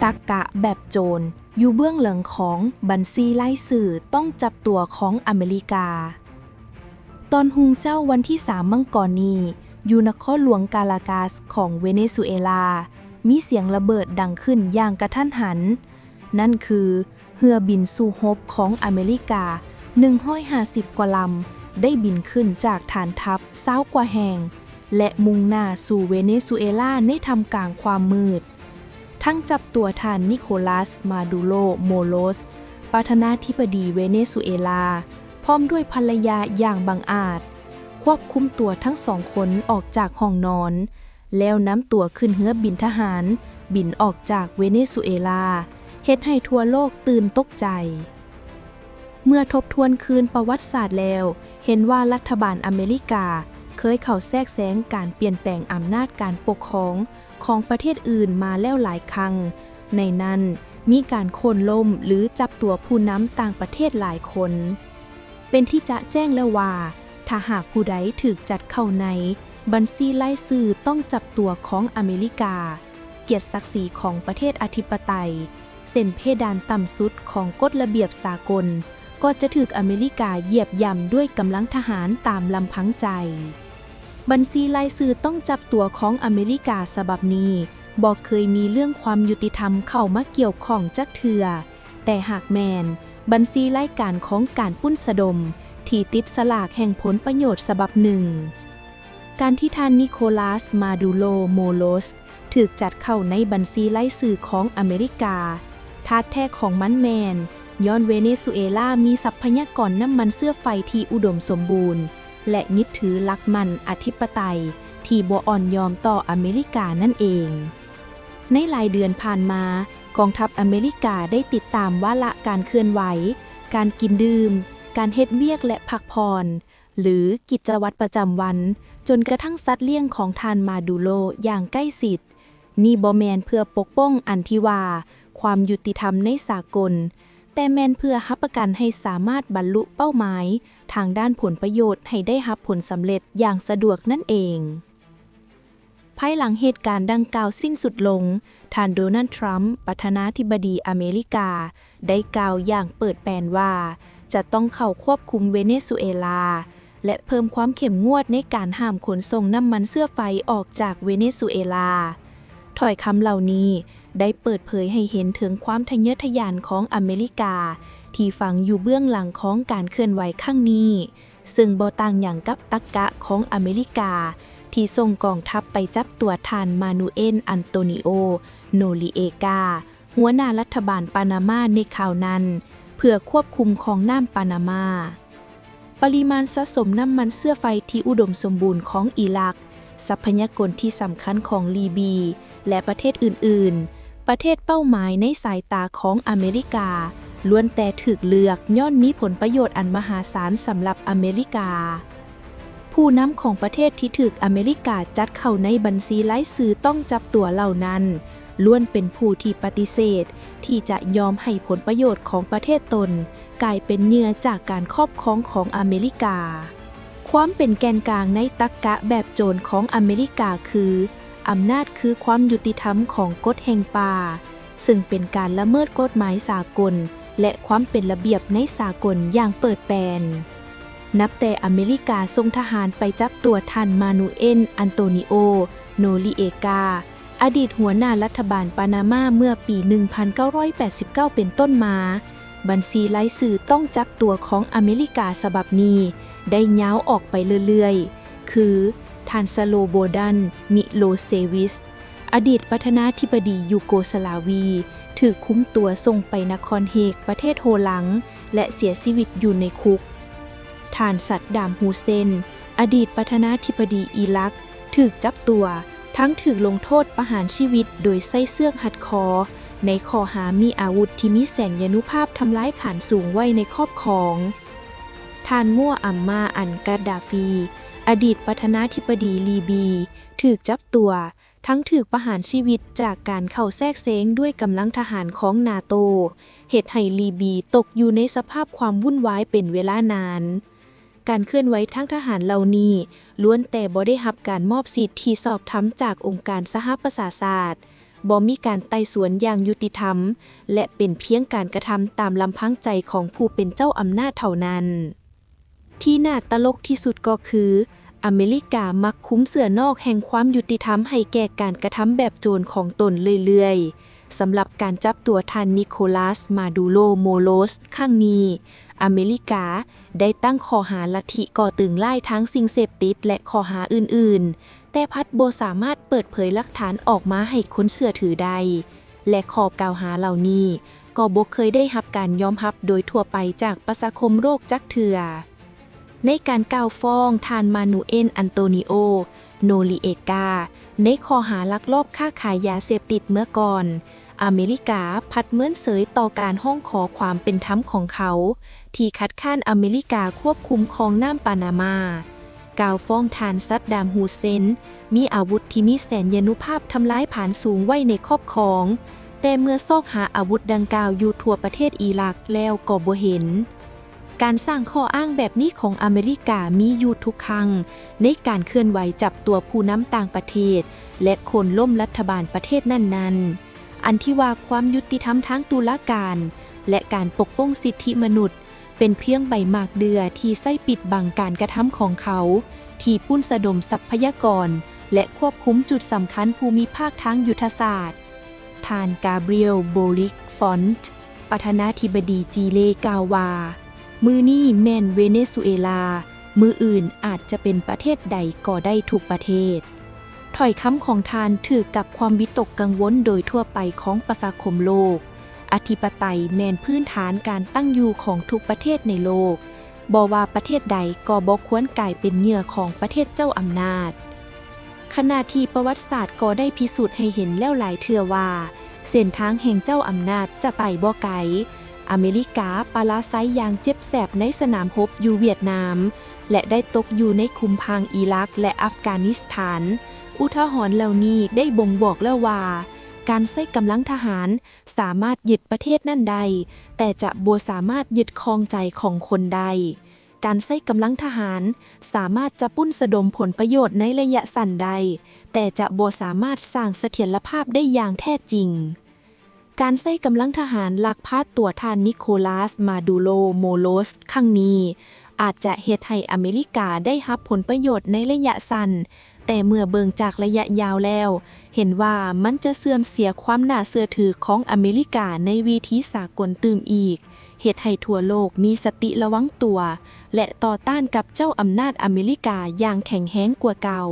ຕັກກະແບບໂຈນ ຢູ່ເບື້ອງຫຼັງຂອງບັນຊີລາຍຊື່ຕ້ອງຈັບຕົວຂອງອາເມລິກາ. ຕອນຮຸ່ງເຊົ້າວັນທີສາມມັງກອນນີ້, ຢູ່ນະຄອນຫຼວງກາລາກັສຂອງເວເນຊູເອລາ, ມີສຽງລະເບີດດັງຂຶ້ນຢ່າງກະທັນຫັນ. ນັ້ນຄືເຮືອບິນສູ້ຮົບຂອງອາເມລິກາໜຶ່ງຮ້ອຍຫ້າສິບກວ່າລຳ ໄດ້ບິນຂຶ້ນຈາກຖານທັບຊາວກວ່າແຫ່ງ ແລະ ມຸ່ງໜ້າສູ່ເວເນຊູເອລາໃນທ່າມກາງຄວາມມືດ. ທັງຈັບຕົວທ່ານນິໂຄລັສ ມາດູໂລ ໂມໂລສ ປະທານາທິບໍດີເວເນຊູເອລາ ພ້ອມດ້ວຍພັນລະຍາຢ່າງບັງອາດ, ຄວບຄຸມຕົວທັງສອງຄົນອອກຈາກຫ້ອງນອນ, ແລ້ວນຳຕົວຂຶ້ນເຮືອບິນທະຫານບິນອອກຈາກເວເນຊູເອລາ, ເຮັດໃຫ້ທົ່ວໂລກຕື່ນຕົກໃຈ. ເມື່ອທົບທວນຄືນປະຫວັດສາດແລ້ວ, ເຫັນວ່າລັດຖະບານອາເມລິກາເຄີຍເຂົ້າແຊກແຊງການປ່ຽນແປງອຳນາດການປົກຄອງຂອງປະເທດອື່ນມາແລ້ວຫຼາຍຄັ້ງ, ໃນນັ້ນມີການໂຄ່ນລົ້ມ ຫຼື ຈັບຕົວຜູ້ນຳຕ່າງປະເທດຫຼາຍຄົນ. ເປັນທີ່ຈະແຈ້ງແລ້ວວ່າ, ຖ້າຫາກຜູ້ໃດຖືກຈັດເຂົ້າໃນບັນຊີລາຍຊື່ຕ້ອງຈັບຕົວຂອງອາເມລິກາ, ກຽດສັກສີຂອງປະເທດອະທິປະໄຕ, ເສັ້ນເພດານຕ່ຳສຸດຂອງກົດລະບຽບສາກົນ ກໍຈະຖືກອາເມລິກາຢຽບຢ່ຳດ້ວຍກຳລັງທະຫານຕາມລຳພັງໃຈ. ບັນຊີລາຍຊື່ຕ້ອງຈັບຕົວຂອງອາເມລິກາສະບັບນີ້ ບໍ່ເຄີຍມີເລື່ອງຄວາມຍຸຕິທຳເຂົ້າມາກ່ຽວຂ້ອງຈັກເທື່ອ, ແຕ່ຫາກແມ່ນບັນຊີລາຍການຂອງການປຸ້ນສະດົມທີ່ຕິດສະຫຼາກແຫ່ງຜົນປະໂຫຍດສະບັບໜຶ່ງ. ການທີ່ທ່ານນິໂຄລັສ ມາດູໂລ ໂມໂລສ ຖືກຈັດເຂົ້າໃນບັນຊີລາຍຊື່ຂອງອາເມລິກາ, ທາດແທ້ຂອງມັນແມ່ນຍ້ອນເວເນຊູເອລາມີຊັບພະຍາກອນນ້ຳມັນເຊື້ອໄຟທີ່ອຸດົມສົມບູນ ແລະ ຍຶດຖືຫຼັກໝັ້ນອະທິປະໄຕທີ່ບໍ່ອ່ອນຍອມຕໍ່ອາເມລິການັ້ນເອງ. ໃນຫຼາຍເດືອນຜ່ານມາ, ກອງທັບອາເມລິກາໄດ້ຕິດຕາມວາລະການເຄື່ອນໄຫວ, ການກິນດື່ມ, ການເຮັດວຽກ ແລະ ພັກຜ່ອນ, ຫຼື ກິດຈະວັດປະຈຳວັນ, ຈົນກະທັ່ງສັດລ້ຽງຂອງທ່ານມາດູໂລຢ່າງໃກ້ຊິດ. ນີ້ບໍ່ແມ່ນເພື່ອປົກປ້ອງອັນທີ່ວ່າຄວາມຍຸຕິທຳໃນສາກົນ, ແຕ່ແມ່ນເພື່ອຮັບປະກັນໃຫ້ສາມາດບັນລຸເປົ້າໝາຍທາງດ້ານຜົນປະໂຫຍດໃຫ້ໄດ້ຮັບຜົນສຳເລັດຢ່າງສະດວກນັ້ນເອງ. ພາຍຫຼັງເຫດການດັ່ງກ່າວສິ້ນສຸດລົງ, ທ່ານໂດນັລ ທຣຳ ປະທານາທິບໍດີອາເມລິກາ ໄດ້ກ່າວຢ່າງເປີດແປນວ່າ ຈະຕ້ອງເຂົ້າຄວບຄຸມເວເນຊູເອລາ ແລະ ເພີ່ມຄວາມເຂັ້ມງວດໃນການຫ້າມຂົນສົ່ງນ້ຳມັນເຊື້ອໄຟອອກຈາກເວເນຊູເອລາ. ຖ້ອຍຄຳເຫຼົ່ານີ້ໄດ້ເປີດເຜີຍໃຫ້ເຫັນເຖິງຄວາມທະເຍີທະຍານຂອງອາເມລິກາ ທີ່ຝັງຢູ່ເບື້ອງຫຼັງຂອງການເຄື່ອນໄຫວຄັ້ງນີ້. ເຊິ່ງບໍ່ຕ່າງຫຍັງກັບຕັກກະຂອງອາເມລິກາ ທີ່ສົ່ງກອງທັບໄປຈັບຕົວທ່ານມານູເອນ ອັນໂຕນີໂອ ໂນລີເອກາ ຫົວໜ້າລັດຖະບານປານາມາໃນຄາວນັ້ນ ເພື່ອຄວບຄຸມຂອງນ້ຳປານາມາ. ປະລິມານສະສົມນ້ຳມັນເຊື້ອໄຟທີ່ອຸດົມສົມບູນຂອງອີຣັກ, ຊັບພະຍາກອນທີ່ສຳຄັນຂອງລີບີ ແລະ ປະເທດອື່ນໆ, ປະເທດເປົ້າໝາຍໃນສາຍຕາຂອງອາເມລິກາ ລ້ວນແຕ່ຖືກເລືອກຍ້ອນມີຜົນປະໂຫຍດອັນມະຫາສານສຳລັບອາເມລິກາ. ຜູ້ນຳຂອງປະເທດທີ່ຖືກອາເມລິກາຈັດເຂົ້າໃນບັນຊີລາຍຊື່ຕ້ອງຈັບຕົວເຫຼົ່ານັ້ນ ລ້ວນເປັນຜູ້ທີ່ປະຕິເສດທີ່ຈະຍອມໃຫ້ຜົນປະໂຫຍດຂອງປະເທດຕົນກາຍເປັນເຫຍື່ອຈາກການຄອບຄອງຂອງອາເມລິກາ. ຄວາມເປັນແກນກາງໃນຕັກກະແບບໂຈນຂອງອາເມລິກາຄື ອຳນາດຄືຄວາມຍຸຕິທຳຂອງກົດແຫ່ງປ່າ, ເຊິ່ງເປັນການລະເມີດກົດໝາຍສາກົນ ແລະ ຄວາມເປັນລະບຽບໃນສາກົນຢ່າງເປີດແປນ. ນັບແຕ່ອາເມລິກາສົ່ງທະຫານໄປຈັບຕົວທ່ານມານູເອນ ອັນໂຕນີໂອ ໂນລີເອກາ ອະດີດຫົວໜ້າລັດຖະບານປານາມາເມື່ອປີໜຶ່ງພັນເກົ້າຮ້ອຍແປດສິບເກົ້າເປັນຕົ້ນມາ, ບັນຊີລາຍຊື່ຕ້ອງຈັບຕົວຂອງອາເມລິກາສະບັບນີ້ໄດ້ຍາວອອກໄປເລື້ອຍໆ ຄື ທ່ານ ສະໂລໂບດັນ ມິໂລເຊວິຊ ອະດີດປະທານາທິບໍດີຢູໂກສລາວີ ຖືກຄຸມຕົວສົ່ງໄປນະຄອນເຮກ ປະເທດໂຮລັງ ແລະ ເສຍຊີວິດຢູ່ໃນຄຸກ. ທ່ານ ສັດດາມ ຮຸເຊນ ອະດີດປະທານາທິບໍດີອີຣັກ ຖືກຈັບຕົວ, ທັງຖືກລົງໂທດປະຫານຊີວິດໂດຍໃຊ້ເຊືອກຮັດຄໍ ໃນຂໍ້ຫາມີອາວຸດທີ່ມີແສນຍານຸພາບທຳລາຍຂານສູງໄວ້ໃນຄອບຄອງ. ທ່ານ ມົວອຳມາ ອັນ ກາດດາຟີ ອະດີດປະທານາທິບໍດີລີບີ ຖືກຈັບຕົວ, ທັງຖືກປະຫານຊີວິດຈາກການເຂົ້າແຊກແຊງດ້ວຍກຳລັງທະຫານຂອງນາໂຕ, ເຮັດໃຫ້ລີບີຕົກຢູ່ໃນສະພາບຄວາມວຸ່ນວາຍເປັນເວລານານ. ການເຄື່ອນໄຫວທາງທະຫານເຫຼົ່ານີ້ ລ້ວນແຕ່ບໍ່ໄດ້ຮັບການມອບສິດທີ່ຊອບທຳຈາກອົງການສະຫະປະຊາຊາດ, ບໍ່ມີການໄຕ່ສວນຢ່າງຍຸຕິທຳ ແລະ ເປັນພຽງການກະທຳຕາມລຳພັງໃຈຂອງຜູ້ເປັນເຈົ້າອຳນາດເທົ່ານັ້ນ. ທີ່ໜ້າຕະຫຼົກທີ່ສຸດກໍຄື ອາເມລິກາມັກຄຸມເສື້ອນອກແຫ່ງຄວາມຍຸຕິທຳໃຫ້ແກ່ການກະທຳແບບໂຈນຂອງຕົນເລື້ອຍໆ. ສຳລັບການຈັບຕົວທ່ານນິໂຄລັສ ມາດູໂຣ ໂມໂຣສ ຄັ້ງນີ້, ອາເມລິກາໄດ້ຕັ້ງຂໍ້ຫາລັດທິກໍ່ຕຶງຫຼາຍທາງສິ່ງເສບຕິດ ແລະ ຂໍ້ຫາອື່ນໆ, ແຕ່ພັດບໍ່ສາມາດເປີດເຜີຍຫຼັກຖານອອກມາໃຫ້ຄົນເຊື່ອຖືໄດ້ ແລະ ຂໍ້ກ່າວຫາເຫຼົ່ານີ້ກໍບໍ່ເຄີຍໄດ້ຮັບການຍອມຮັບໂດຍທົ່ວໄປຈາກປະຊາຄົມໂລກຈັກເທື່ອ. ໃນການກ່າວຟ້ອງທ່ານ ມານູເອນ ອັນໂຕນີໂອ ໂນຣິເອກາ ໃນຂໍ້ຫາລັກລອບຄ້າຂາຍຢາເສບຕິດເມື່ອກ່ອນ, ອາເມລິກາພັດເມີນເສີຍຕໍ່ການຮ້ອງຂໍຄວາມເປັນທຳຂອງເຂົາ ທີ່ຄັດຄ້ານອາເມລິກາຄວບຄຸມຄອງນ້ຳປານາມາ, ກ່າວຟ້ອງທ່ານ ຊັດດາມ ຮຸດເຊນ ມີອາວຸດທີ່ມີແສນຍານຸພາບທຳລາຍຜານສູງໄວ້ໃນຄອບຄອງ, ແຕ່ເມື່ອຊອກຫາອາວຸດດັ່ງກ່າວຢູ່ທົ່ວປະເທດອີຣັກແລ້ວກໍບໍ່ເຫັນ. ການສ້າງຂໍ້ອ້າງແບບນີ້ຂອງອາເມລິກາມີຢູ່ທຸກຄັ້ງໃນການເຄື່ອນໄຫວຈັບຕົວຜູ້ນຳຕ່າງປະເທດ ແລະ ໂຄ່ນລົ້ມລັດຖະບານປະເທດນັ້ນໆ. ອັນທີ່ວ່າຄວາມຍຸຕິທຳທາງຕຸລາການ ແລະ ການປົກປ້ອງສິດທິມະນຸດ ເປັນພຽງໃບໝາກເດື່ອທີ່ໃຊ້ປິດບັງການກະທຳຂອງເຂົາ ທີ່ປຸ້ນສະດົມຊັບພະຍາກອນ ແລະ ຄວບຄຸມຈຸດສຳຄັນພູມິພາກທາງຍຸດທະສາດ. ທ່ານ ກາບຣຽລ ໂບຣິກ ຟອນ ປະທານາທິບໍດີຈີເລ ກ່າວວ່າ, ມື້ນີ້ແມ່ນເວເນຊູເອລາ, ມື້ອື່ນອາດຈະເປັນປະເທດໃດກໍໄດ້ທຸກປະເທດ. ຖ້ອຍຄຳຂອງທ່ານຖືກກັບຄວາມວິຕົກກັງວົນໂດຍທົ່ວໄປຂອງປະຊາຄົມໂລກ. ອະທິປະໄຕແມ່ນພື້ນຖານການຕັ້ງຢູ່ຂອງທຸກປະເທດໃນໂລກ, ບໍ່ວ່າປະເທດໃດກໍບໍ່ຄວນກາຍເປັນເຫຍື່ອຂອງປະເທດເຈົ້າອຳນາດ. ຂະນະທີ່ປະຫວັດສາດກໍໄດ້ພິສູດໃຫ້ເຫັນແລ້ວຫຼາຍເທື່ອວ່າ ເສັ້ນທາງແຫ່ງເຈົ້າອຳນາດຈະໄປບໍ່ໄກ. ອາເມລິກາປະລາໄຊຢ່າງເຈັບແສບໃນສະໜາມຮົບຢູ່ຫວຽດນາມ ແລະ ໄດ້ຕົກຢູ່ໃນຂຸມພາງອີຣັກ ແລະ ອັຟການິສຖານ. ອຸທາຫອນເຫຼົ່ານີ້ໄດ້ບົ່ງບອກແລ້ວວ່າ ການໃຊ້ກຳລັງທະຫານສາມາດຍຶດປະເທດນັ້ນໄດ້, ແຕ່ຈະບໍ່ສາມາດຍຶດຄອງໃຈຂອງຄົນໄດ້. ການໃຊ້ກຳລັງທະຫານສາມາດຈະປຸ້ນສະດົມຜົນປະໂຫຍດໃນໄລຍະສັ້ນໄດ້, ແຕ່ຈະບໍ່ສາມາດສ້າງສະຖຽນລະພາບໄດ້ຢ່າງແທ້ຈິງ. ການໃຊ້ກຳລັງທະຫານລັກພາຕົວທ່ານນິໂຄລັສ ມາດູໂຣ ໂມໂຣສ ຄັ້ງນີ້ ອາດຈະເຮັດໃຫ້ອາເມລິກາໄດ້ຮັບຜົນປະໂຫຍດໃນໄລຍະສັ້ນ, ແຕ່ເມື່ອເບິ່ງຈາກໄລຍະຍາວແລ້ວ, ເຫັນວ່າມັນຈະເສື່ອມເສຍຄວາມໜ້າເຊື່ອຖືຂອງອາເມລິກາໃນເວທີສາກົນຕື່ມອີກ, ເຮັດໃຫ້ທົ່ວໂລກມີສະຕິລະວັງຕົວ ແລະ ຕໍ່ຕ້ານກັບເຈົ້າອຳນາດອາເມລິກາຢ່າງແຂງແຮງກວ່າເກົ່າ.